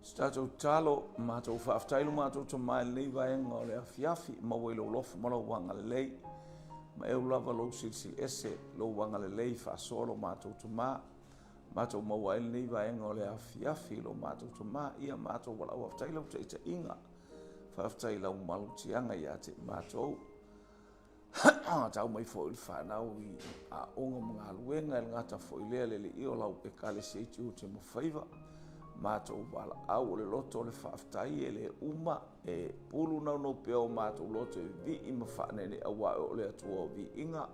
Se tatou tatalo, matou faafetai lo matou Tama i lenei vaega o le afiafi, maua i lou alofa ma lou agalelei. Ma eu lava lou silisili ese, lou agalelei faasoa lo matou Tama. Matou maua ai lenei vaega o le afiafi lo matou Tama. Ia matou valaau faafetai lau taitaiga. Faafetai i lau malutiaga ia te i matou. Tau mai foi le fanau i aoga ma galuega e le gata foi lea le alii o lau ekalesia i tiute ma faiva. Matou valaau o le loto o le faafetai e le uma e pulu naunau pea o matou loto e vii ma faanene auā o le Atua o viiga.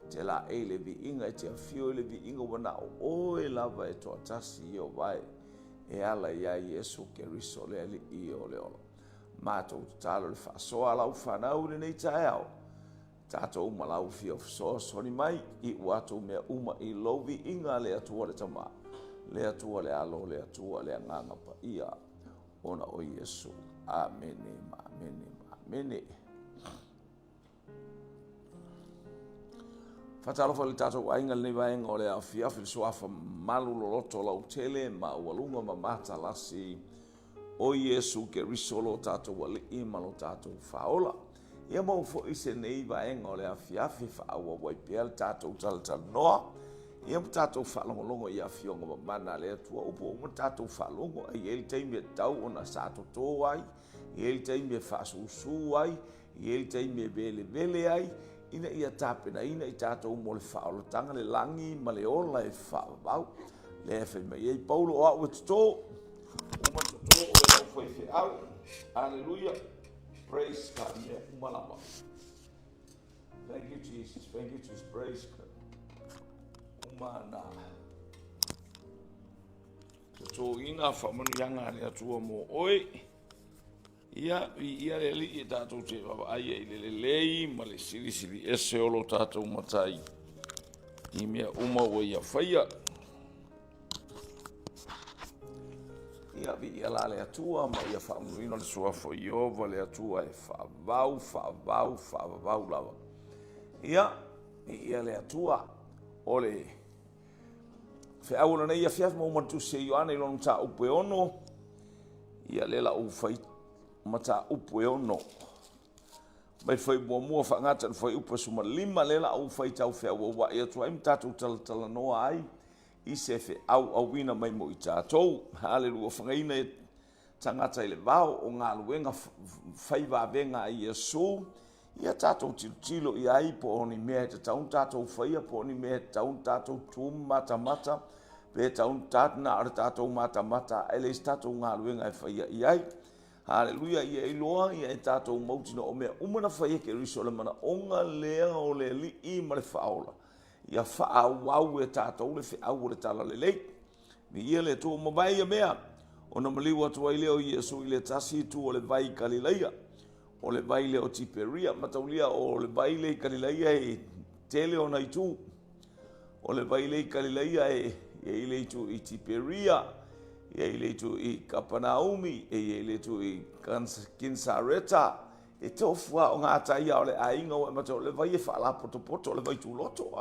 Te laei le viiga e te afio i le viiga ua na o oe lava e toatasi Ieova e e ala iā Iesu Keriso le Alii o le ola. Matou tatalo le faasoa a lau fanau i lenei taeao, tatou ma lau fia fesoasoani mai i ua atou mea uma i lou viiga, le Atua le Tama, le Atua le Alo, le Atua le Agaga Paia, ona o Iesu. Amene ma amene ma amene. Faatalofa i le tatou aiga lenei vaega o le afiafi le suafa malu loloto lautele maualuga ma matalasi o Iesu Keriso lo tatou Alii ma lo tatou Faaola. Ia maua foi se nei vaega o le afiafi faaauau ai pea le tatou talatalanoa ia ma tatou faalogologo i afioga mamana a le Atua upu uma tatou faalogo ai i le taimi e tatau ona sa toto ai, i ai le taimi e faasusu ai, E i ai le taimi e velevele ai, ina ia tapenaina i tatou mo le faaolataga le lagi ma le ola e faavavau. Lea e fai mai ai Paulo, o au e toto, uma toto oe lau faifeau. Aleluia. Praise God. Mea uma lava. Thank you, Jesus. Thank you, Jesus. Praise God. Uma na. Totoina faamanuiaga a le Atua mo oe. Ia, viia le Alii e tatou te vaavaai ai i le lelei ma le silisili ese o lo tatou Matai i mea uma ua ia faia. Ia, viia la le Atua ma ia faamanuina le suafa o Ieova le Atua e faavavau, faavavau, faavavau lava. Ia, viia le Atua o le feau o lenei afiafi maua mai le tusi a Ioane i lona mataupu e 6. Ia lea la ou fai mataupu e 6. Mai fai muamua faagata le fuaiupu 15 lea la ou faitau feauauai atu ai ma tatou talatalanoa ai i se feau auina mai mo i tatou. Haleluia, fagaina e tagata i le vao o galuega fai vavega a Iesu, ia tatou tilotilo i ai po o ni mea e tatau ona tatou faia, po o ni mea e tatau ona tatou tu ma matamata, pe tatau ona tatou na o le tatou matamata ae leai se tatou galuega e faia i ai. Haleluia, ia iloa ia e tatou mautinoa o mea uma na fai e Keriso, o le manaoga lea o le Alii ma le Faaola, ia faaauau e tatou le feau o le Talalelei. Viia le Atua ua mavae ia mea, ona maliu atu ai lea o Iesu i le tasi itu o le vai i Kalilaia, o le vai lea o Tiperia. Mataulia o le vai lea i Kalilaia e tele ona itu. O le vai lea i Kalilaia e i ai le itu i Tiperia, e i ai le itu i Kapanaumi, e i ai le itu i Kinsareta. E tofu lava o gatai lava o le aiga ua e matau, o le vai e faalapotopoto, o le vai tuloto.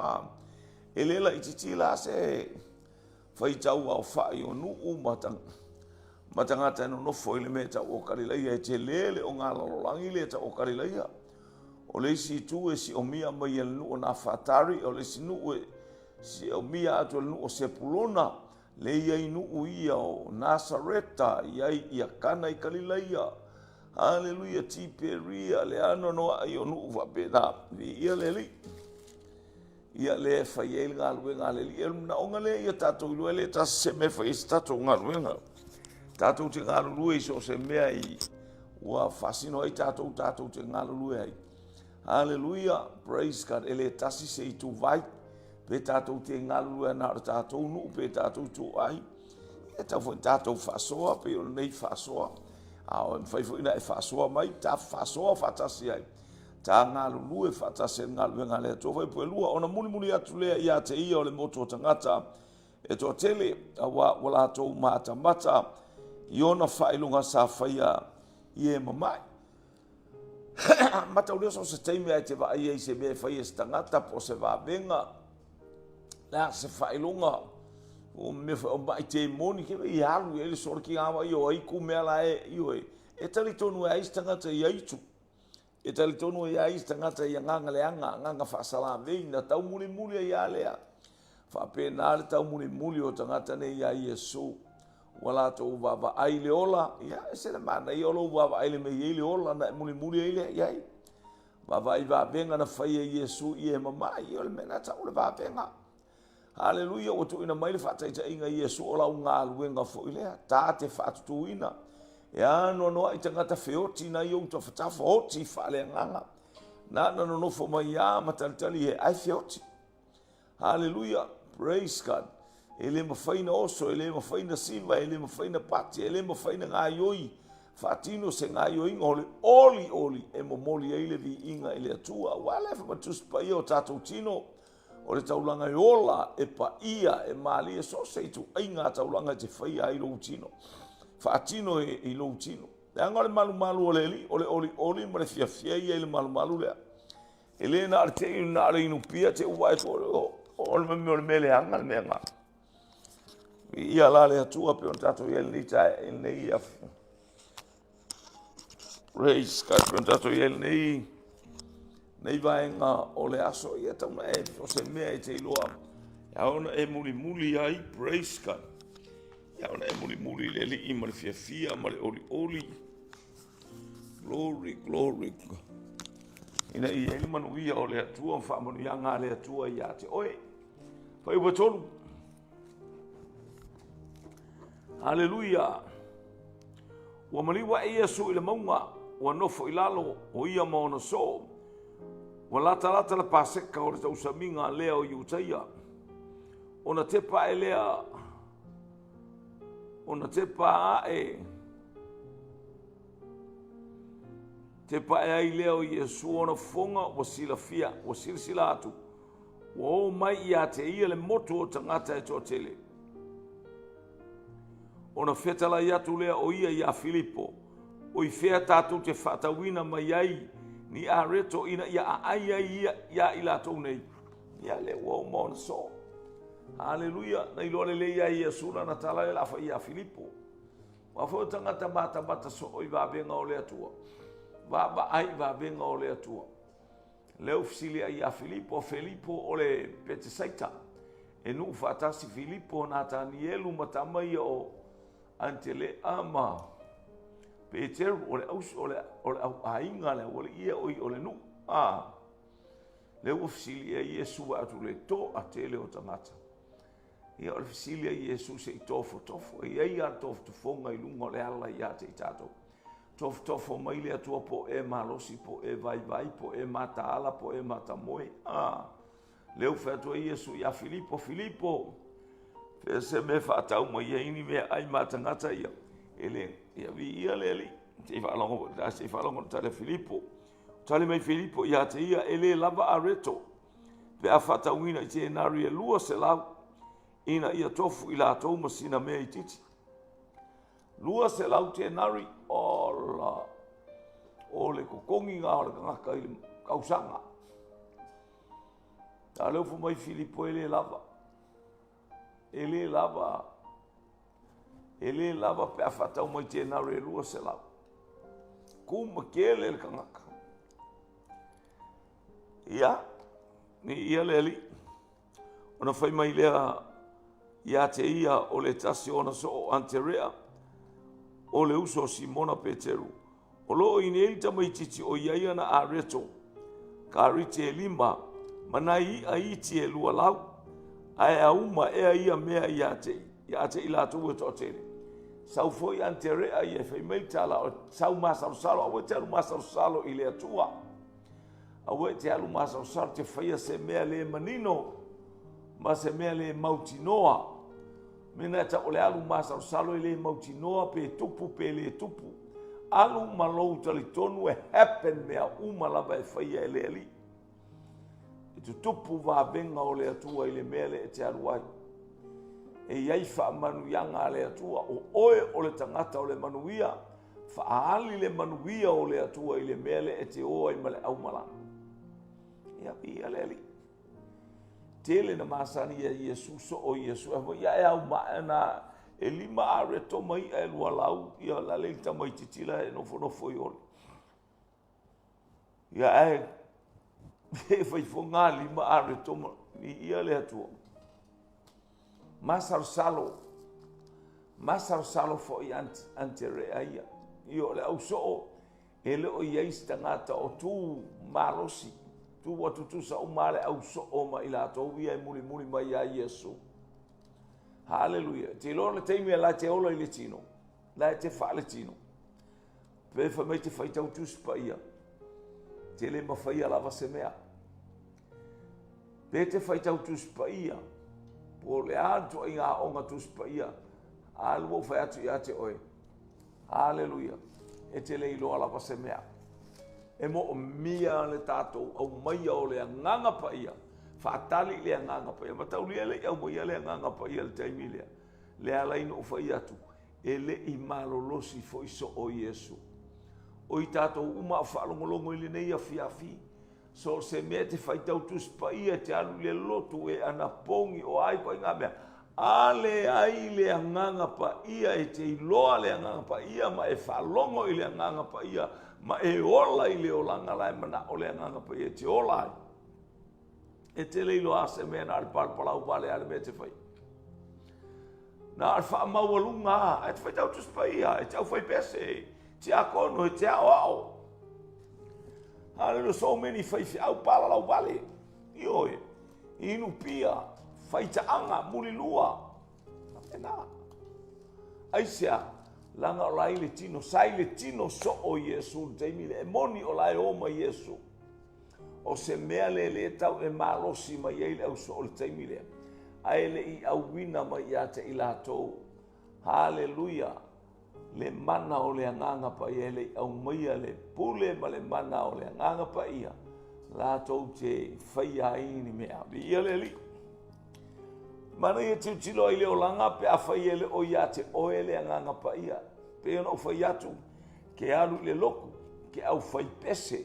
E le laitiiti la se faitau aofai o nuu ma tagata e nonofo i le mea e tau o Kalilaia, e tele le ogalalolagi lea e tau o Kalilaia. O le isi itu e siomia mai e le nuu o Nafatari, o le isi nuu e siomia atu e le nuu o Sepulona, le i ai nuu ia o Nasareta, i ai ia Kana i Kalilaia, Haleluia, Tiperia, le anoanoai o nuu faapena. Viia le Alii. Ia lea e fai ai le galuega a le Alii. O le manaoga lea ia tatou iloa e le tasi se mea e fai ai se tatou galuega. Tatou te galulue i so o se mea i ua faasino ai tatou, tatou te galulue ai. Haleluia, praise God. E le tasi se ituvai, pe tatou te galulue ana o le tatou nuu, pe tatou ituai. E tau foi tatou faasoa, pei o lenei faasoa. A o e mafai foi na e faasoa mai, ta faasoa faatasi ai. Ta galulue faatasi ai le galuega a le Atua. Fuaiupu e 2, ona mulimuli atu lea ia te ia o le motu o tagata e toatele, auā ua latou matamata i ona faailoga sa faia i e mama'i. Mataulia so o se taimi lava e te vaai ai i se mea e faia e se tagata po o se vavega, le a se faailoga. O mea foi o maʻi temoni ke i alu i ai le solo ki awa i o ai ku mea la e ioe. E talitonu e ai se tagata i aitu. E talitonu e ai se tagata i agaga leaga, agaga faasalavei, na taumulimuli ai lava lea. Faapena le taumulimuli o tagata nei iā Iesu. Ua latou vaavaai i le ola, ia, ese le manaia o lou vaavaai i le mea e i ai le ola ona e mulimuli ai lea i ai. Vaavaai i vavega na fai e Iesu i e mamai, ia o le mea lena e tau o le vavega. Haleluia, ua tuuina mai le faataitaiga i Iesu o lau galuega foi lea, ta te faatutuina. E anoanoai tagata feoti nai ou tafatafa, oti faaleagaga. Na na nonofo mai lava ma talitali he ae feoti. Haleluia, praise God. E le mafai na oso, e le mafai na siva, e le mafai na pati, e le mafai na gaioi, faatino se gaioiga o le oli oli e momoli ai le viiga i le Atua. Aua le fai mai Tusi Paia o tatou tino, O le taulaga e ola, e paia, e malie, so o se ituaiga taulaga e te faia ai lou tino. Faatino i lou tino. Leaga o le malumalu o le Alii, o le olioli ma le fiafia ia i le malumalu lea. E le na o le te na o le inupia te uae atu, o le mea o le mea leaga le mea lena. Viia la le Atua pei ona tatou i ai lenei tae, lenei afi. Praise God, pei ona tatou i ai lenei nei vaega o le aso, ia tau na e o se mea e te iloa e ao ona e mulimuli ai, praise God. E ao ona e mulimuli i le Alii ma le fiafia ma le olioli. Glory, glory. Ina ia i ai le manuia o le Atua ma faamanuiaga a le Atua ia te oe. Fuaiupu 3. Haleluia. Ua maliu ae Iesu i le mauga, ua nofo i lalo, o ia ma ona soo. Ua latalata le Paseka o le tausamiga lea o Iutaia. Ona tepa ae lea, ona tepa ae, tepa ae ai lea o Iesu ona fofoga ua silafia, ua silasila atu, Ua o mai ia te ia le motu o tagata e toatele. Ona fetalai atu lea o ia iā Filipo, O i fea tātou te faatauina mai ai ni areto ina ia aai ai ia iā i latou nei? Ia lea ua uma ona soo. Haleluia! Na iloa lelei ai Iesu lana tala lea o le a fai iā Filipo. Aua foi o tagata matamata soo i vavega o le Atua. Vaavaai i vavega o le Atua. Lea ua fesili ai ia Filipo, Felipo o le Petesaita, e nuu faatasi Filipo, Natanielu ma tama ia o Antelea ma Peteru, o le auso, o le, o le auaiga a le aualii ia, oi, o le nuu. A, lea ua fesili ai Iesu vaai atu le toatele o tagata. Ia, o le fesili a Iesu se i tofotofo, e i ai lava le tofotofoga i luga o le ala ia te i tatou. Tofotofo mai le Atua po o e malosi, po o e vaivai, po o e mataala, po o e matamoe. A, lea ua fai atu ai Iesu ia Filipo, Filipo, fea se mea e faatau mai ai ni meaai ma tagata ia? E le, ia viia le Alii. Se i faalogo, se i faalogo le tali a Filipo. Tali mai Filipo ia te ia, e le lava areto pe a faatauina i tenari e 200 ina ia tofu i latou ma sina mea itiiti. 200 tenari, ola, o le totogi na o le tagata i le tausaga. A lea ua fai mai Filipo e le lava. E le lava. E le lava pe a faatau mai tenari e 200. Kuma tele le tagata. Ia, ni ia le Alii. Ona fai mai lea ia te ia o le tasi o ona soo Anterea, o le uso o Simona Peteru. O lo o i nei le tamaitiiti o i ai ana areto, karite e lima, ma nai i'a iti e 200, ae auma ea ia mea ia te, ia te i latou e toatele. Sau foi Anterea ia e fai mai le tala o sau masalosalo, aua e te alu masalosalo i le Atua. Aua e te alu masalosalo te faia se mea le manino ma se mea le mautinoa. Mena e tau o le alu masalosalo e le mautinoa pe tupu pe le tupu. Alu ma lou talitonu e happen mea uma lava e faia e le Alii. E tutupu vavega o le Atua i le mea lea e te alu ai. E i ai faamanuiaga a le Atua, o oe o le tagata o le manuia, Faaali le manuia o le Atua i le mea lea e te o ai ma le aumalaga. Ia, viia le Alii. Tele na masani ia Iesu soo Iesu e fai ia e au ma na e lima areto ma i'a e lualau ia la le tamaitiiti la e nofonofo i ole. Ia ae e fai foga lima areto ma viia le Atua. Masalosalo, masalosalo foi Anterea ia. Ia o le au soo e le o i ai se tagata o tu malosi, tu ua tutusa uma le au soo ma i latou ia e mulimuli mai ia Iesu. Haleluia. Te iloa le taimi e la te ola i le tino, la e te faaletino. Pe fai mai te faitau Tusi Paia, te le mafaia lava se mea. Pe te faitau Tusi Paia, po o le a le ituaiga aoga Tusi Paia, a lea ua ou fai atu ia te oe, Haleluia, e te le iloa lava se mea. E moomia le tatou aumaia o le Agaga Paia, faatali i le Agaga Paia. Mataulia e le i aumaia le Agaga Paia i le taimi lea. Le ala ai na ou fai atu, e le i malolosi foi soo Iesu. O i tatou uma a o faalogologo i lenei afiafi, so o se mea e te faitau Tusi Paia, e te alu i le lotu, e anapogi, o a ituaiga mea, a leai le Agaga Paia e te iloa le Agaga Paia ma e faalogo i le Agaga Paia ma e ola i le olaga la e manao le Agaga Paia e te ola ai, e te le iloa se mea na o le palapalau vale a le mea e te fai. Na o le faamaualuga a, e te faitau Tusi Paia, e te aufaipese, tiakono, e te aoao. Hallelujah, so many faifeau palalau vale. Ioe, inu pia, faitaaga, mulilua. Faapena. Aisea, leaga o la i le tino, sa i le tino soo Iesu i le taimi lea. E moni o la e o mai Iesu. O se mea le lē tau e malosi mai ai le au soo i le taimi lea, ae le i auina mai ia te i latou. Haleluia! Le mana o le Agaga Paia e le i aumaia le pule ma le mana o le Agaga Paia latou te faia ai ni mea. Viia le Alii. Manaia tilotilo ai le olaga pe afai e le o ia te oe le Agaga Paia. Pei ona ou fai atu, ke alu i le lotu, ke aufaipese,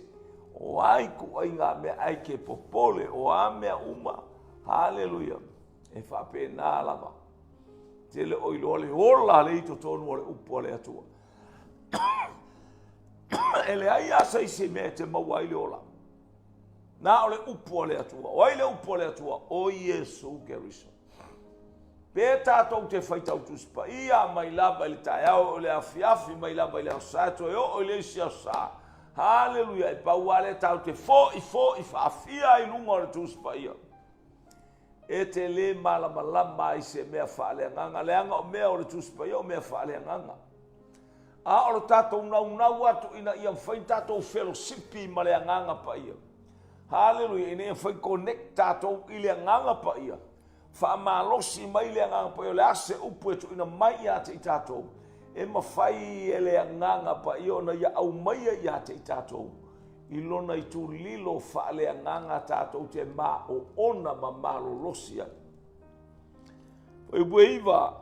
o a ituaiga mea ae ke popole, o a mea uma, haleluia, e faapena lava. Te le o iloa le ola le i totonu o le upu a le Atua. E leai lava se isi mea e te maua ai le ola. Na o le upu a le Atua. O ai le upu a le Atua? O Iesu Keriso. Pe tatou te faitau Tusi Paia mai lava i le taeao o le afiafi, mai lava i le Aso Sa e toe oo i le isi Aso Sa. Haleluia, e pau lava lea tatou te foi foi faafia ai i luga o le Tusi Paia. E te lē malamalama ai i se mea faaleagaga, leaga o mea o le Tusi Paia o mea faaleagaga. A o le tatou naunau atu ina ia mafai ona tatou felosipi ma le Agaga Paia. Haleluia, ina ia mafai connect tatou i le Agaga Paia. Faamalosi mai le Agaga Paia, o le a se upu e tuuina mai ia te i tatou, e mafai e le Agaga Paia ona ia aumaia ia te i tatou i lona itulilo faaleagaga tatou te maoona ma malolosi ai. Fuaiupu e 9,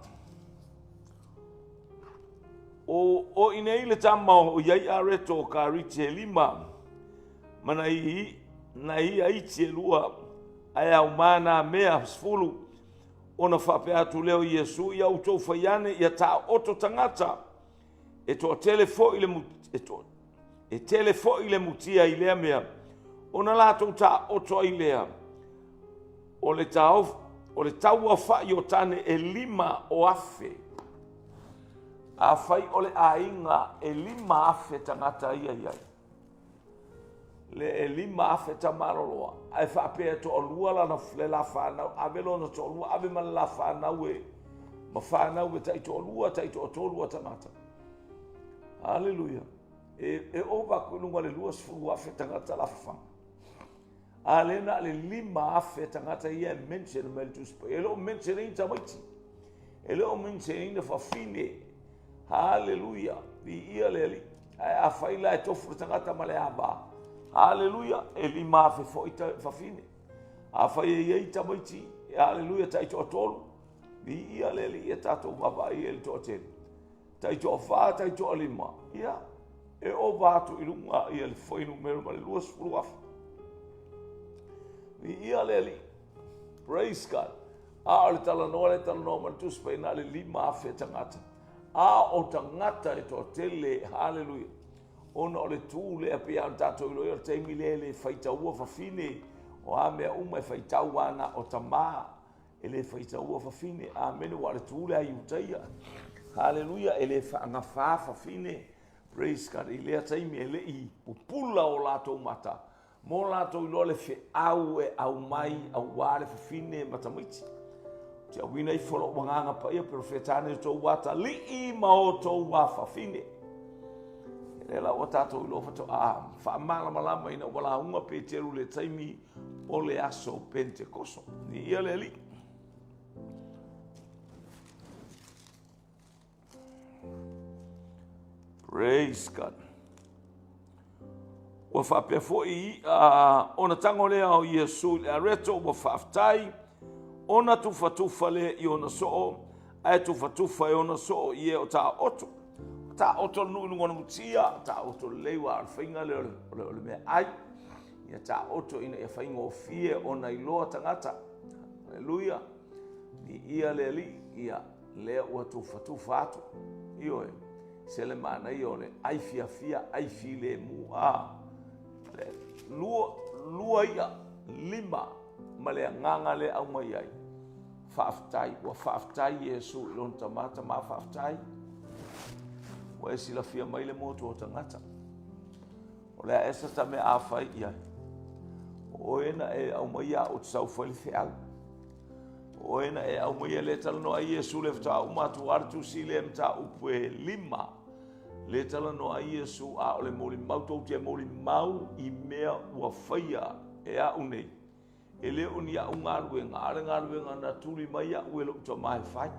O i nei le tama o iai areto o Kariti e lima, ma nai nai ia iti e lua, ae aumā nā mea 10, ona faapea atu lea o Iesu, ia outou fai ane ia taoto tagata, e toatele foi le e, to, e tele foi le mutia i lea mea, ona latou taoto ai lea, o le taof, o le tauaofai o tane e 5,000. Afai o le aiga e 5,000 tagata ia i ai, le e 5,000 tamaloloa, ae faapea e toalua lana le la fanau, ave lona toalua, ave ma le la fanau e ma fanau e tai toalua, tai toatolu a tagata. Haleluia. E ova atu i luga le 20,000 tagata la fafaga. A lea na o le 5,000 tagata ia e mention mai le Tusi Paia. E le o mention ina tamaiti. E le o mention ina fafine. Haleluia. Viia le Alii. Ae afai la e tofu le tagata ma le ava. Haleluia. E 5,000 foi fafine. Afai e i ai tamaiti, haleluia, tai toatolu. Viia le Alii, ia tatou vaavaai i le toatele. Tai toafa, tai toalima. Ia, e ova atu i luga ia le fuainumera ma le 20,000. Viia le Alii. Praise God. A o le talanoa le talanoa ma le Tusi Paia na o le 5,000 tagata. A o tagata e toatele, haleluia. Ona o le tu lea pei ona tatou iloa o le taimi lea e le faitaua fafine, o a mea uma e faitau lava na o tama, e le faitaua fafine. Amene, ua o le tu lea a Iutaia. Haleluia, e le faagafa fafine. Praise God, i lea taimi e le i pupula o latou mata, mo latou iloa le feau e aumai aua le fafine ma tamaiti. Ou te auina ifo lou agaga paia perofeta ane i outou atalii ma outou afafine. E lea la ua tatou iloa faatoa faamalamalama ina ua lauga Peteru i le taimi o le aso Pentekoso. Viia le Alii. Praise God. Ua faapea foi ona tago lea o Iesu i le areto ua faafetai ona tufatufa lea i ona soo ae tufatufa e ona soo i e o taoto. O taoto le nuu i luga o le mutia, taoto lelei ua o le faiga lea o le meaai. Ia taoto ina ia faigofie ona iloa tagata. Haleluia. Viia le Alii, ia lea ua tufatufa atu. Ioe, se le manaia o le ai fiafia, ai filemu, a. Le lua, lua ia, lima, ma le agaga lea aumai ai. Faafetai, ua faafetai Iesu i lona tama, tama faafetai. Ua e silafia mai le motu o tagata. O le a esa ta mea a fai i ai. O oe na e aumaia au te sau fai le feau. O oe na e aumaia le talanoa ai Iesu le faatoa uma atu a le tusi lea mataupu e lima. Le talanoa ai Iesu a o le molimau tou te molimau i mea ua faia e au nei. E le o ni au galuega, a o le galuega na tuli mai au e lou tama e fai.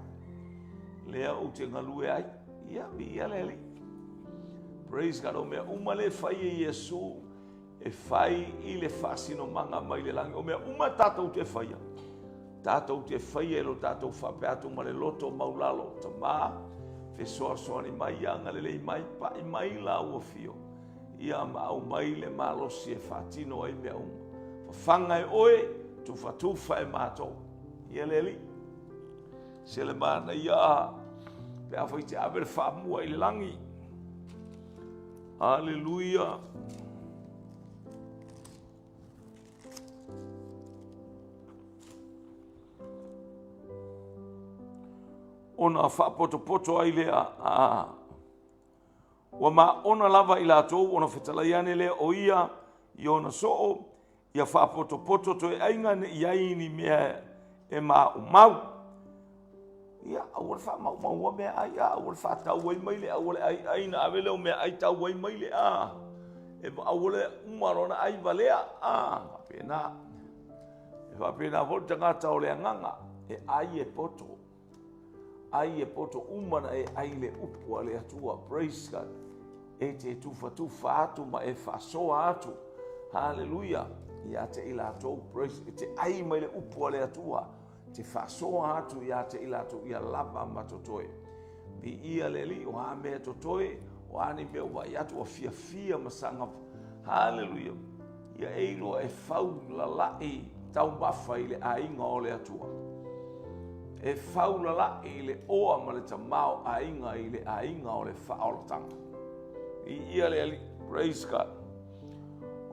Lea ou te galue ai. Ia, viia le Alii. Praise God. O mea uma le fai e Iesu, e fai i le faasinomaga mai le lagi. O mea uma tatou te faia, tatou te faia e lo tatou faapea atu ma le loto maulalo, Tama, fesoasoani mai, agalelei mai, pai mai la ua fio. Ia ma aumai le malosi e faatino ai mea uma. Fafaga e oe, tufatufa e matou. Ia le Alii, se le manaia pe afai te ave le faamua i le lagi. Aleluia. Ona faapotopoto ai lea a Ua maona lava i latou ona fetalai ane lea o ia i ona soo, ia faapotopoto toeaiga ne i ai ni mea e maumau. Ia, aua le faamaumaua meaai, a aua le faatau ai mai le aua le ai ai na ave lea o meaai tau ai mai le a. E aua le uma lona ai valea, a, faapena. E faapena foi le tagata o le agaga, e ai e poto. Ai e poto uma na e ai le upu a le Atua. Praise God. E te tufatufa atu ma e faasoa atu. Haleluia. Ia te i latou. Praise. E te ai mai le upu a le Atua. Te faasoa atu ia te i latou ia lava ma totoe. Viia le Alii, o a mea totoe, o a ni mea ua vaai atu, ua fiafia ma saga. Haleluia. Ia e iloa e faulalai taumafa i le aiga o le Atua. E faulalai le oa ma le tamaoaiga i le aiga o le faaolataga. Viia le Alii. Praise God.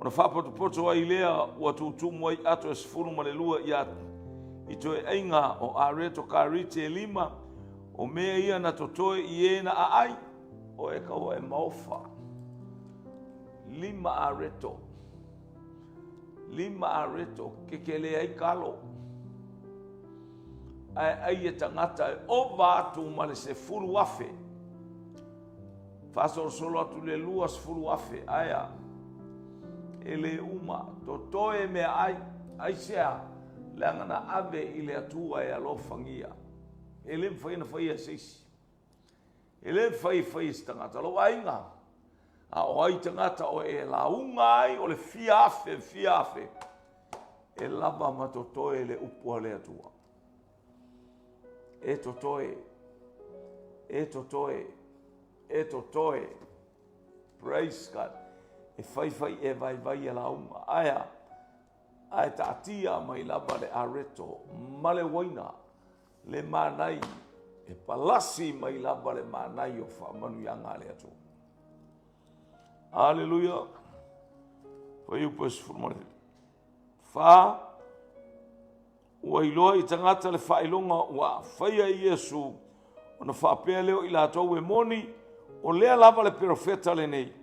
Ona faapotopoto ai lea ua tutumu ai ato e 12 ia i toeaiga o areto karite e lima, o mea ia na totoe i e na aai, o e kaua e maofa. Lima areto. Lima areto, kekele ai kalo. Ae ai e tagata e ova atu ma le 10,000. Faasolosolo atu le 20,000. Ae a? E le uma. Totoe meaai. Aisea? Leaga na ave i le Atua e alofagia. E le mafai ona faia e se isi. E le mafai e fai e se tagata lou aiga. A o ai tagata o e lauga ai o le fia afe, fia afe, e lava ma totoe le upu a le Atua. E totoe, e totoe, e totoe. Praise God. E faifai e vaivai e lauga. Ae a? Ae taatia mai lava le areto ma le uaina, le manai, e palasi mai lava le manai o faamanuiaga a le Atua. Aleluia. Fuaiupu 14. Ua iloa i tagata le faailoga ua faia e Iesu, ona faapea lea o i latou e moni, o lea lava le perofeta lenei,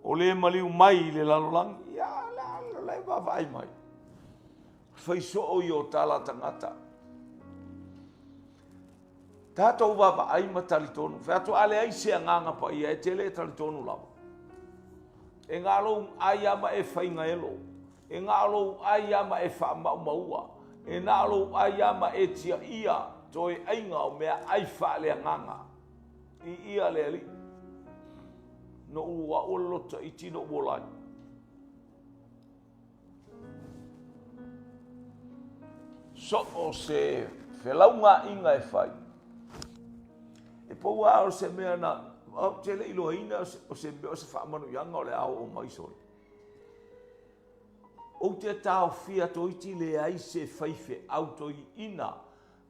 o le maliu mai i le lalolagi. Ia, la, la e vaavaai mai. Fai soo ia o tala tagata. Tatou vaavaai ma talitonu. Fai atu a leai se agaga paia e te le talitonu lava. E na o lou ai lava ma e faigaelo. E na o lou ai lava ma e faamaumaua. E na o lou ai lava ma e tiaia toe aiga o meaai faaleagaga. Viia le Alii. Noʻu au o le loto iti noʻu ola ai. So o se felaugaaiga e fai, e pau lava o se mea na ou te le i iloaina o se mea o se faamanuiaga o le a oo mai sole. Ou te taofia toeitiiti leai se faifeau toeaina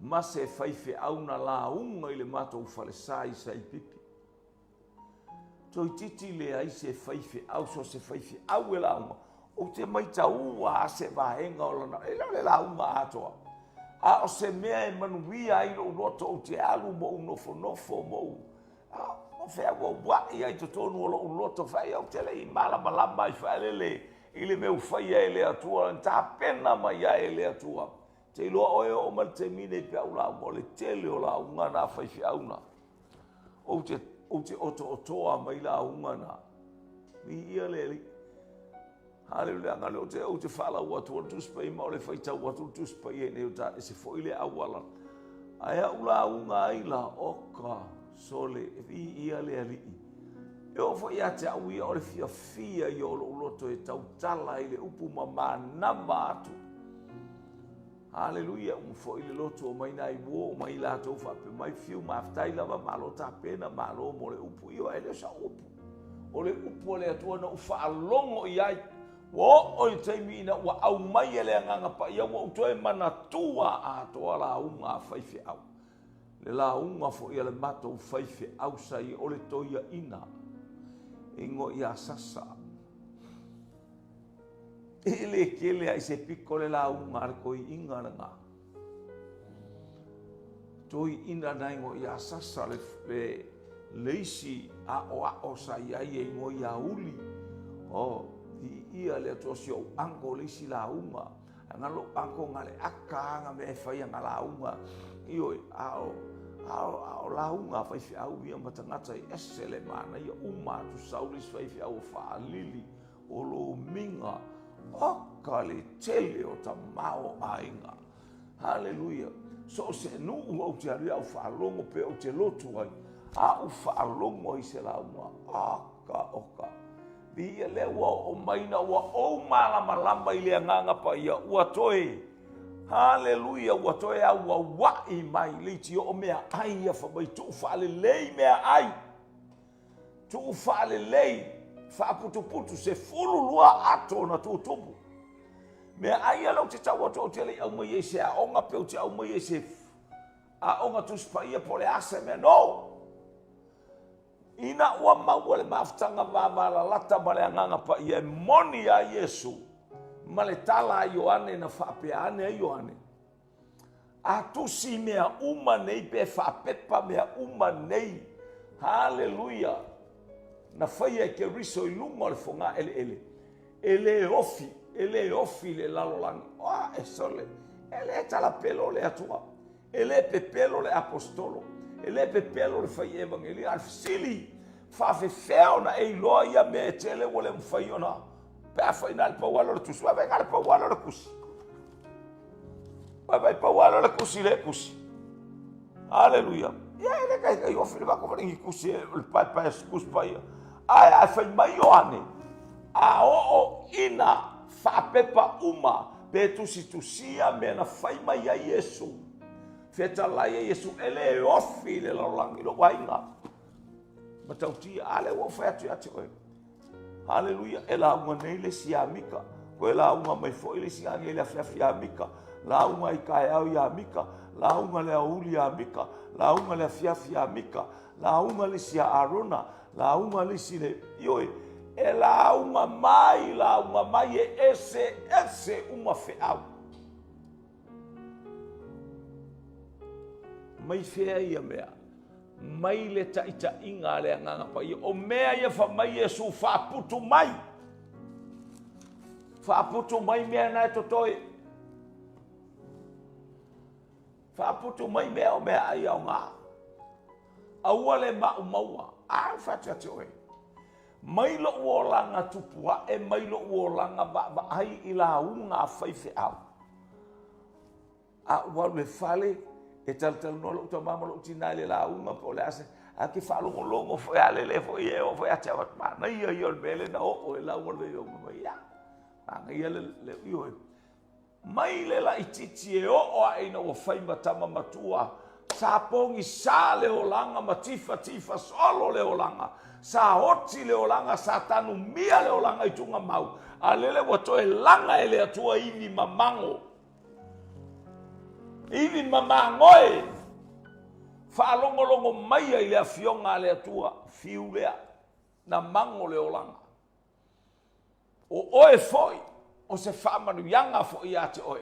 ma se faifeau na lauga i le matou falesa i Saipipi. Toeitiiti leai se faifeau, so se faifeau e lauga, ou te maitaua lava se vaega o lana, e le o le lauga atoa, a o se mea e manuia ai lou loto, ou te alu ma ou nofonofo ma ou feauauai ai i totonu o lou loto, fai ou te le i malamalama ai faalele i le mea ua faia e le Atua, na tapena mai ai e le Atua. Te iloa oe e oo mai le taimi nei pe a ou lauga, o le tele o lauga na a faifeau na. Ou te, ou te otootoa mai lauga na. Viia le Alii. Haleluia, leaga ou te, ou te faalau atu o le Tusi Paia ma o le faitau atu le Tusi Paia nei o ta ese foi le auala. Ae au lauga ai la, oka, sole, viia le Alii. E oo foi ia te au ia o le fiafia ia o lou loto e tautala ai le upu ma manava atu. Haleluia, uma foi le lotu omai nai uo, omai latou faapea mai, fiu, mafetai lava, malo tapena, malo mo le upu. Ioe, e le o sau upu. O le upu a le Atua na ou faalogo i ai. Ua oo i le taimi ina ua aumai e le Agaga Paia, ua ou toe manatua atoa lauga a faifeau. Le lauga foi a le matou faifeau sa i o le toiaina e igoa ia Sasa. E le kele a i se piko le lauga a le toiina lena. Toiina na igoa ia Sasa le, le, le isi aʻoaʻo sa i ai e igoa ia Uli. Oh, viia le Atua si ou uncle le isi lauga. Nga lou uncle nga le aka nga mea e faia nga lauga. Ioe, a o, a o, a o lauga a faifeau ia ma tagata e ese le manaia uma atu sau le isi faifeau o faalili o lomiga, oka le tele o tamaoaiga. Haleluia! So o se nuu ou te alu ai, a ou faalogo pe ou te lotu ai, a ou faalogo ai i se lauga, oka, oka. Viia lea ua oo mai ina ua ou malamalama i le Agaga Paia, ua toe, haleluia, ua toe auauai mai leitio meaai ia fai mai tuu faalelei meaai. Tuu faalelei, faaputuputu, 12 ato na tutupu. Meaai ia lea ou te tau atu ou te le i aumaia i se aoga pe ou te aumaia i se aoga Tusi Paia po o le a se mea. No! Ina ua maua le mafutaga vavalalata ma le Agaga Paia e moni iā Iesu ma le tala a Ioane na faapea ane ai Ioane, A tusi mea uma nei pe faapepa mea uma nei, haleluia, na faia e Keriso i luga o le fogaeleele, e le ofi, e le ofi le lalolagi. Oa, e sole, e le talapelo le Atua, e le pepelo le aposetolo, e le pepelo le fai evangelia, a o le fesili, faafefea ona e iloa ia mea e tele ua le mafai ona, pe afai na o le pau lava lea o le tusi, vaai na o le pau lava lea o le tusi. Vai vai pau lea o le tusi le tusi. Aleluia. Ia e le kai kai ofi le matou fale ni tusi e le paepae tusi paia. Ae a fai mai Ioane, a oo ina faapepa uma pe tusitusia mea na fai mai ai Iesu, fetalai e Iesu, e le ofi i le lalolagi lou aiga. Matautia, a lea ua ou fai atu ia te oe. Haleluia, e lauga nei le isi ia Mika. Toe lauga mai foi le isi agelu i le afiafi ia Mika, lauga i taeao ia Mika, lauga le aoauli ia Mika, lauga le afiafi ia Mika, lauga le isi ia Arona, lauga le isi le... Ioe, e lauga mai, lauga mai, e ese ese uma feau. Mai fea ia mea? Mai le taitaiga a le Agaga Paia. O mea ia fai mai Iesu, faaputu mai. Faaputu mai mea na e totoe. Faaputu mai mea o meaai aoga. Aua le maumauina. A, fai atu oe. Mai lou olaga tupu ae, mai lou olaga vaavaai i lauga a faifeau. A ou alu i le fale, e talatalanoa lou tama ma lou tina i le lauga po o le a se, ae ou te faalogologo foi a lele foi e oo foi ia te au, manaia ia o le mea lea na oo i lauga le vaioma mai, ia, manaia le, le, ioe. Mai le laitiiti e oo ae ina ua fai ma tama matua, sa pogisa le olaga ma tifatifa solo le olaga, sa oti le olaga, sa tanumia le olaga i tugamau, a lele ua toe laga e le Atua ivi mamago. Ivi mamagoe, faalogologo maia i le afioga a le Atua, fiu lea, na mago le olaga. O oe foi, o se faamanuiaga foi ia te oe,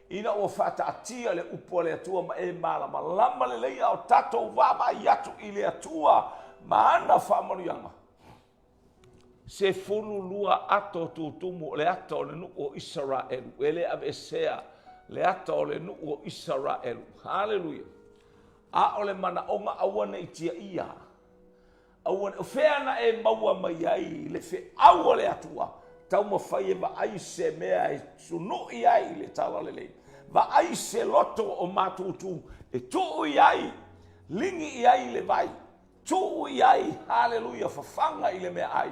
ina ua faataatia le upu a le Atua ma e malamalama lelei a o tatou vaavaai atu i le Atua ma ana faamanuiaga. 12 ato tutumu o le ata o le nuu o Isaraelu, e le aveesea le ata o le nuu o Isaraelu. Haleluia! A o le manaoga aua ne i tiaia. Aua ne, o fea na e maua mai ai le feau a le Atua? Taumafai e vaai se mea e sunui ai le talalelei. Vaai se loto o matutu e tuu i ai, ligi i ai le vai, tuu i ai, haleluia, fafaga i le meaai.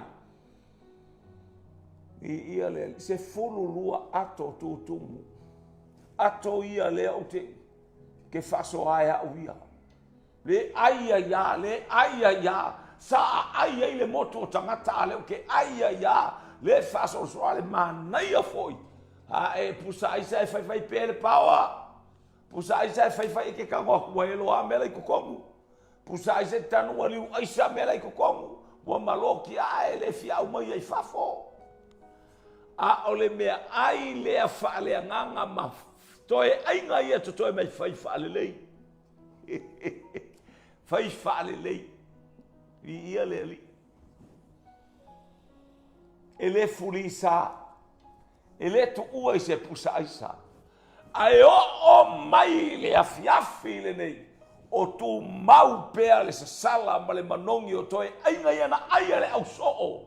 Viia le Alii. 12 ato tutumu. Ato ia lea ou te ke faasoa e au ia. Le ai ai a, le ai ai a. Sa aai ai le motu o tagata a lea ou ke ai ai a. Le faasoasoa le manaia foi. A e pusa aisa e faifai pea le paoa. Pusa aisa e faifai e ke tago atu ua e loa mea la i totonu. Pusa aisa e tanu ua liu aisa mea la i totonu. Ua maloki a e le fia aumaia i fafo. A o le meaai lea faaleagaga ma toe aiga ia totoe mai fai faalelei. Fai faalelei. Viia le Alii. E le fulisa, e le tuua i se pusa aisa, ae oo mai i le afiafi lenei, o tumau pea le sasala ma le manogi o toe aiga ia na ai a le au soo,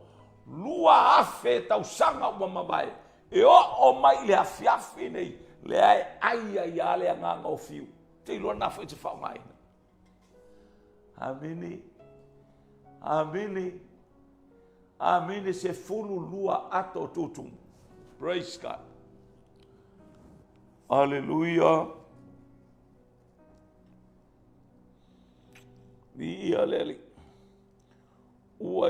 2000 tausaga ua mavae, e oo mai i le afiafi nei, lea e ai ai lava le agaga o Fiu. Ou te iloa lena foi e te faaaogaina. Amene. Amene. Amene. 12 ato o tutumu. Praise God. Aleluia. Viia le Alii. Ua,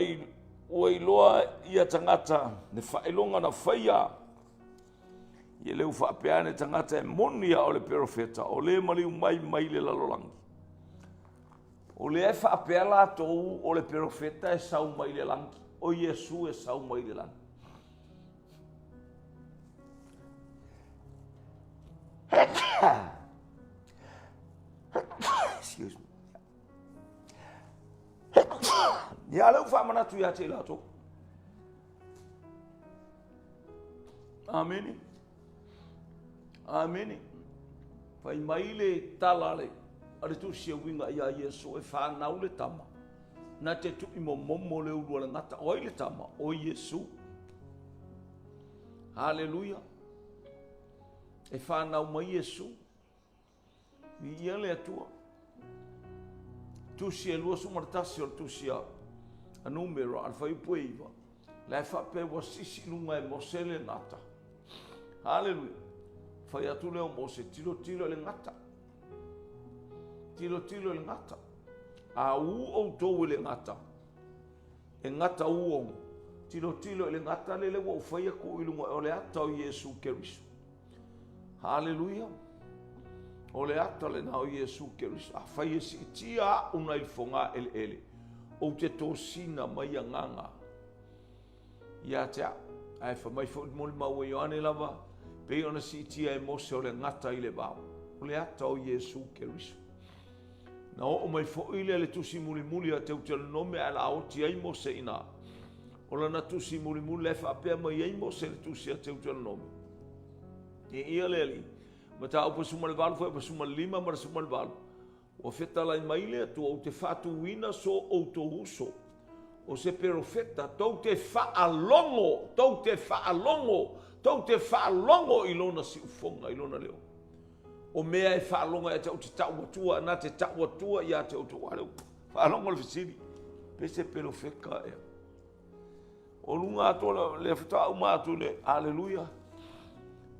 ua iloa ia tagata le faailoga na faia. Ia leu faapea ane tagata e moni a o le perofeta, o le maliu mai mai le lalolagi. O lea e faapea latou o le perofeta e sau mai le lagi, o Iesu e sau mai le lagi. Excuse me. Ia lea ua faamanatu ia te i latou. Amene. Amene. Fai mai le tala a le, a le tusi e uiga ia Iesu e whanau le tama. Na te tui momomo le ulu a le gata. O ai le tama? O Iesu. Haleluia. E whanau mai Iesu. Viia le Atua. Tusi e 21 o le tusi a a Numera, a le fuaiupu e 9. La e faapea ua sisi i luga e Mose le gata. Haleluia. Fai atu lea o Mose, tilotilo i le gata. Tilotilo i le gata. A ū outou i le gata, e gata ū ogo. Tilotilo i le gata lele ua ou faia tuu i luga o le ata o Iesu Keriso. Haleluia. O le ata lena o Iesu Keriso. Afai e siitia a'u nai le fogaeleele, ou te tosina mai agaga ia te a'u. Ae fai mai foi le molimau a Ioane lava, pei ona siitia e Mose o le gata i le vao. O le ata o Iesu Keriso. Na oo mai foi lea le tusi mulimuli a Teutelonome ae la oti ai Mose i ina. O lana tusi mulimuli la e faapea mai ai Mose i le tusi a Teutelonome. I ia le Alii, mataupu 18 foi 15 ma le 18, ua fetalai mai le Atua, ou te faatuina so outou uso, o se perofeta, tou te faalogo, tou te faalogo, tou te faalogo i lona siufoga, i lona leo. O mea e faalogo ia te au te tau atua, na te tau atua ia te outou. A lea ua faalogo le fesili, pe se perofeta ea. O luga atu o le faatoa uma atu le aleluia.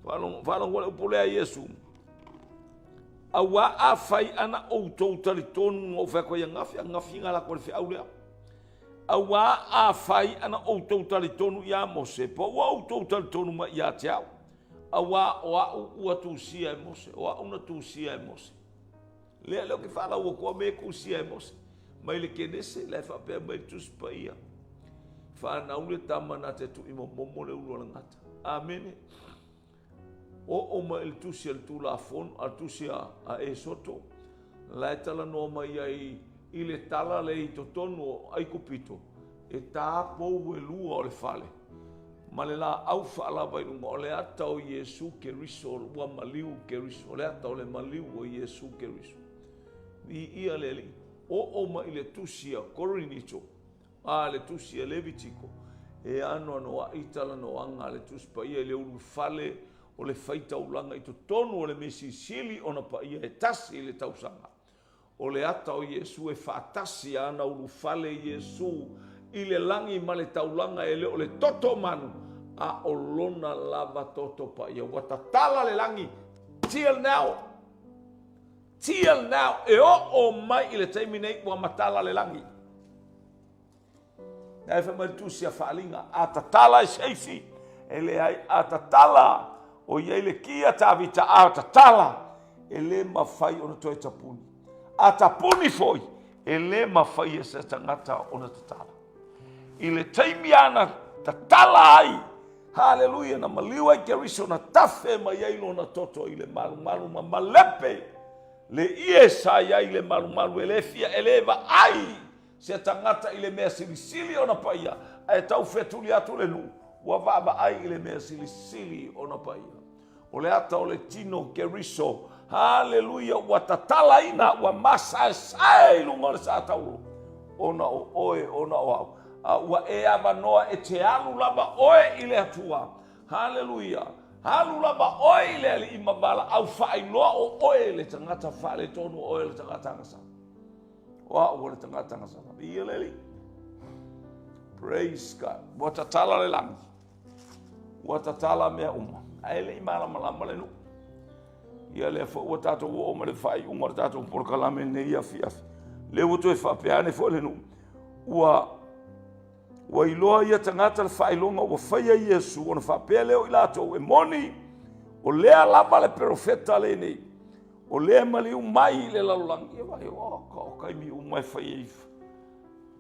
Faalogo le upu lea Iesu. Auā afai ana outou talitonu na ou fai atu ai ananafi, ananafi na alu atu ai le feau lea. Auā afai ana outou talitonu iā Mose, po ua outou talitonu mai ia te au, auā o a'u ua tusia e Mose, o a'u na tusia e Mose. Lea lea ou te faalau atua mea e tusia e Mose. Mai le Kenese, la e faapea mai le Tusi Paia, fanau le tama na te tuimomomo le ulu o le gata. Amene. Oo mai i le tusi a le Tulafono, a le tusi a, a Esoto, la e talanoa mai ai i le tala lea i totonu o Aikupito, e tā pou e lua o le fale, ma le laau faalava i luga, o le ata o Iesu Keriso, ua maliu Keriso, o le ata o le maliu o Iesu Keriso. Viia le Alii. Oo mai i le tusi a Korinito, a le tusi a Levitiko, e anoanoai talanoaga a le Tusi Paia i le ulufale o le faitaulaga i totonu o le Mea Silisili ona paia e tasi i le tausaga. O le ata o Iesu e faatasi ana ulufale Iesu i le lagi ma le taulaga e le o le toto o manu, a o lona lava toto paia. Ua tatala le lagi till now. Till now, e oo mai i le taimi nei ua matala le lagi. Ae fai mai le tusi a Faaliga, a tatala e se isi, e leai, a tatala, o i ai le ki a Tavita, a tatala, e le mafai ona toe tapuni. A tapuni foi, e le mafai e se tagata ona tatala. I le taimi ana tatala ai, haleluia, na maliu ai Keriso, na tafe mai ai lona toto i le malumalu ma malepe le ie sa i ai le malumalu e le fia e le vaai se tagata i le mea silisili ona paia, ae tau fetuli atu le nuu, ua vaavaai i le mea silisili ona paia. O le ata o le tino Keriso, haleluia, ua tatalaina, ua masaesae i luga o le sa taulo, ona o oe, ona o au. A ua e avanoa e te alu lava oe i le Atua, haleluia, alu lava oe i le Alii ma valaau faailoa o oe le tagata faaletonu, o oe le tagata agasala. O au o le tagata agasala. Viia le Alii. Praise God. Ua tatala le lagi. Ua tatala mea uma. Ae le i malamalama le nuu. Ia lea foi ua tatou oo ma le faaiuga o le tatou polokalame nei afiafi. Lea ua toe faapea ane foi le nuu. Ua ua iloa ia tagata le faailoga ua faia Iesu ona faapea lea o i latou e moni o lea lava le perofeta lenei o lea maliu mai i le lalolagi. Ia vai, o, o taimi uma e fai ai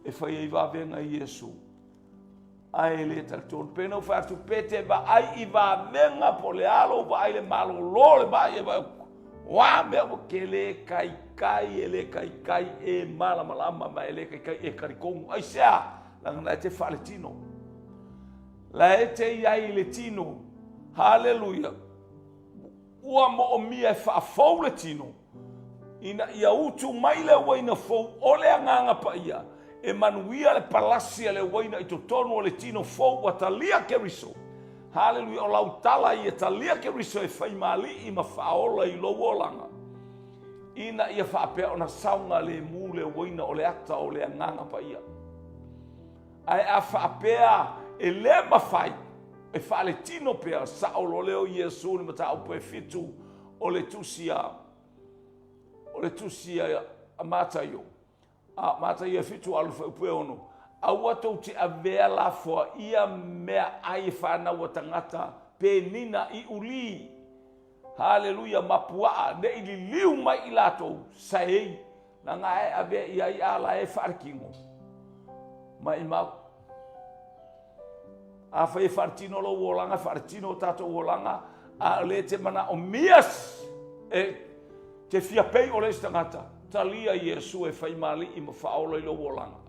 e fai ai vavega i Iesu. Ae le talitonu. Pe na ou fai atu, pe te vaai i vavega po o le a lou vaai le malolo le vaai e vaai o a mea ua ke le kaikai e le kaikai e malamalama ma e le kaikai e talitonu. Aisea? Leaga la e te faaletino. La e te i ai i le tino. Haleluia. Ua moomia e faafou le tino, ina ia utu mai le uaina fou o le Agaga Paia, e manuia le palasi a le uaina i totonu o le tino fou ua talia Keriso. Haleluia! O lau tala ia talia Keriso e fai ma Alii ma Faaola i lou olaga, ina ia faapea ona saogalemu le uaina o le ata o le Agaga Paia. Ae a faapea e le mafai, e faaletino pea, sao loa lea o Iesu i le mataupu e fitu o le tusi a o le tusi a Mataio. A Mataio e fitu alu fuaiupu e ono. Aua tou te avea lafoaia meaai e fanau a tagata penina i uli, haleluia, ma puaa, ne i liliu mai i latou, saei, leaga a e avea i ai a la e faaletino. Maimau. Afai e faaletino lou olaga, e faaletino o tatou olaga, a o lea e te manaomia e te fia pei o le isi tagata, talia Iesu e fai ma Alii ma Faaola i lou olaga.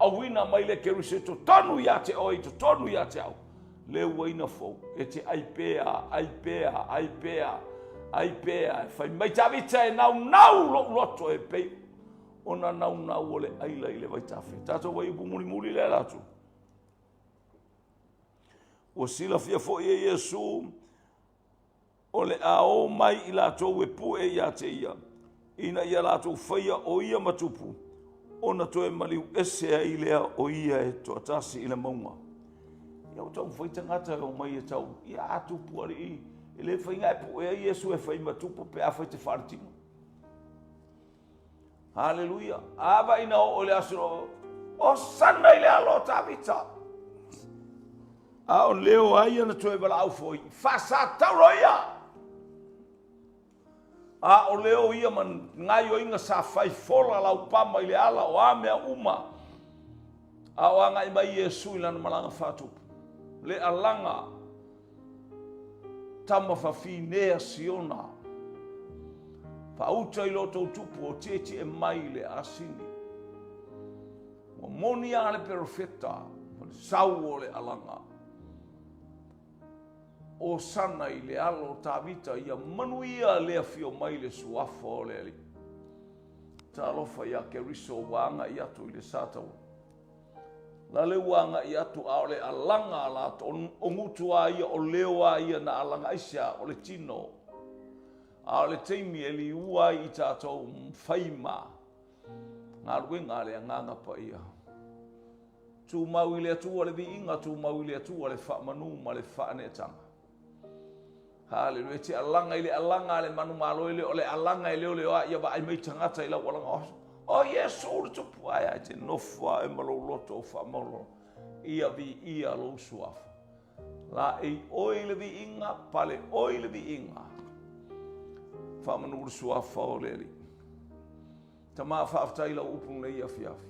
Auina mai le Keriso i totonu ia te oe, i totonu ia te au, le uaina fou, e te ai pea, ai pea, ai pea, ai pea, e fai mai Tavita e naunau lou loto e pei ona naunau o le aila i le vaitafe. Tatou fuaiupu mulimuli lea latu. Ua silafia foi e Iesu o le a o mai i latou e pue ia te ia, ina ia latou faia o ia ma tupu, ona toe maliu ese ai lea o ia e toatasi i le mauga. Ia ua taumafai tagata e omai e tau, ia a tupu alii, e le mafai ona e puea Iesu e fai ma tupu pe afai e te faaletino. Haleluia. A ina oo i le aso, Hosana i le alo o Tavita. A o leo ai ana toe valaau foi, faasatauro ia. A o leo ia ma gaioiga sa fai fola laupama i le ala o a mea uma. A o agai mai Iesu i lana malaga faatupu. Le alaga Tama fafine a Siona, faauta i lo outou tupu o tietie mai le asini. Ua moni a le perofeta ma le sau o le alaga. Hosana i le alo o Tavita, ia manuia le afio mai le suafa o le Alii. Talofa ia Keriso ua agai atu i le sa taua. La le ua agai atu a o le alaga a latou, o gutu a ia, o leo a ia na alaga aisea, o le tino. A o le taimi e liua ai i tatou fai ma galuega a le Agaga Paia. Tumau i le Atua le viiga, tumau i le Atua le faamanu ma le faaneetaga. Haleluia, e te alaga i le alaga a le manumalo, e le o le alaga e leoleoa ia vaai mai tagata i lau alaga. O Iesu le tupu ae a e te nofo a e ma lou loto o faamaulalo. Ia viia lou suafa. Laei oe i le viiga, pale oe i le viiga. Faamanu le suafa o le Alii. Tama, faafetai i lau upu lenei afiafi.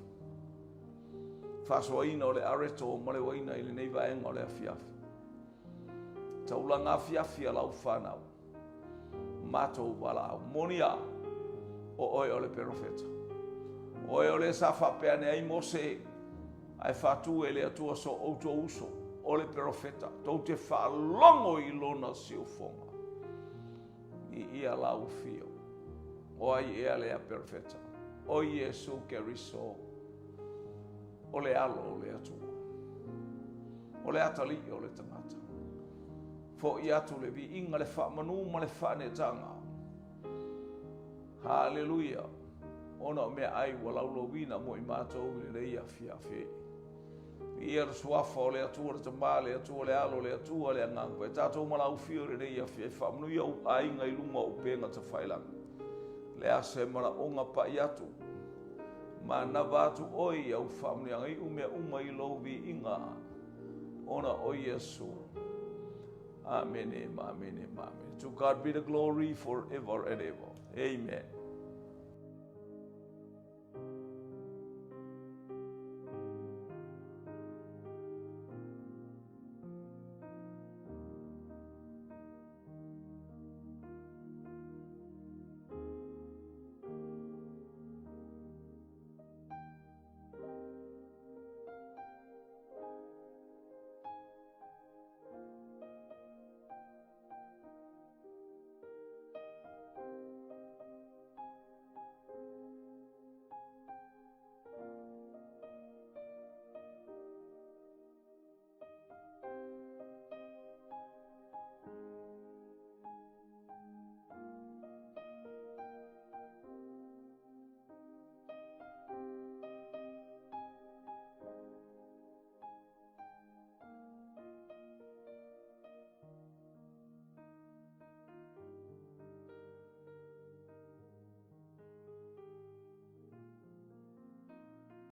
Faasoaina o le areto ma le uaina i lenei vaega o le afiafi. Taulaga afiafi a lau fanau. Matou valaau. Moni a, o oe o le perofeta. O oe o le sa faapea ane ai Mose, ae faatu e le Atua so outou uso, o le perofeta, tou te faalogo i lona siufofoga. I ia lau afio. O ai ea lea perofeta? O Iesu Keriso, o le alo o le Atua. O le atalii o le tagata. Fo'i atu le viiga, le faamanu ma le faaneetaga. Haleluia! Ona o meaai ua laulauina mo i matou i lenei afiafi. Viia le suafa o le Atua le Tama, le Atua le Alo, le Atua le Agaga Paia. Tatou malaufia i lenei afiafi, faamanuia ou aiga i luga o upega tafailagi. Le a se manaoga pai atu, manava atu oe i au faamanuiaga, iu mea uma i lou viiga, ona o Iesu. Amene, ma amene, ma amene. To God be the glory forever and ever. Amen.